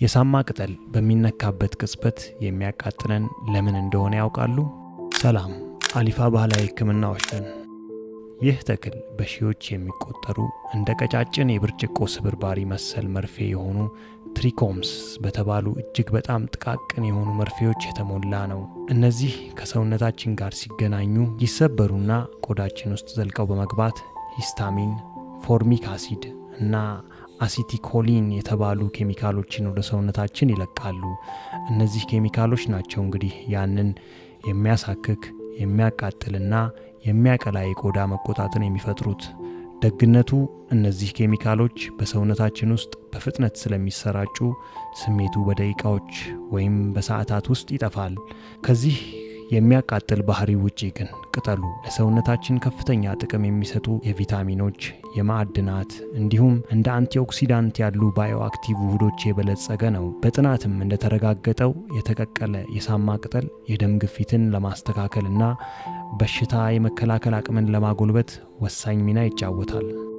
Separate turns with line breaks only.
የሳማ ቅጠል በሚነካበት ቅጽበት የሚያቃጥለን ለምን እንደሆነ ያውቃሉ? ሰላም፣ አሊፋ ባህላዊ ሕክምናዎች ነን። ይህ ተክል በሺዎች የሚቆጠሩ እንደ ቀጫጭን የብርጭቆ ስብርባሪ መሰል መርፌ የሆኑ trichomes በተባሉ እጅግ በጣም ጥቃቅን የሆኑ መርፌዎች የተሞላ ነው። እነዚህ ከሰውነታችን ጋር ሲገናኙ ይሰበሩና ቆዳችን ውስጥ ዘልቀው በመግባት histamine፣ formic acid እና acetylcholine የተባሉ ኬሚካሎችን ወደ ሰውነታችን ይለቃሉ። እነዚህ ኬሚካሎች ናቸው እንግዲህ ያንን የሚያሳክክ፣ የሚያቃጥልና የሚያቀላ የቆዳ መቆጣትን የሚፈጥሩት። ደግነቱ እነዚህ ኬሚካሎች በሰውነታችን ውስጥ በፍጥነት ስለሚሰራጩ ስሜቱ በደቂቃዎች ወይም በሰዓታት ውስጥ ይጠፋል። ከዚህ የሚያቃጥል ባህሪ ውጪ ግን ቅጠሉ ለሰውነታችን ከፍተኛ ጥቅም የሚሰጡ የቪታሚኖች፣ የማዕድናት እንዲሁም እንደ antioxidant ያሉ bioactive ውህዶች የበለጸገ ነው። በጥናትም እንደተረጋገጠው የተቀቀለ የሳማ ቅጠል የደም ግፊትን ለማስተካከል እና በሽታ የመከላከል አቅምን ለማጎልበት ወሳኝ ሚና ይጫወታል።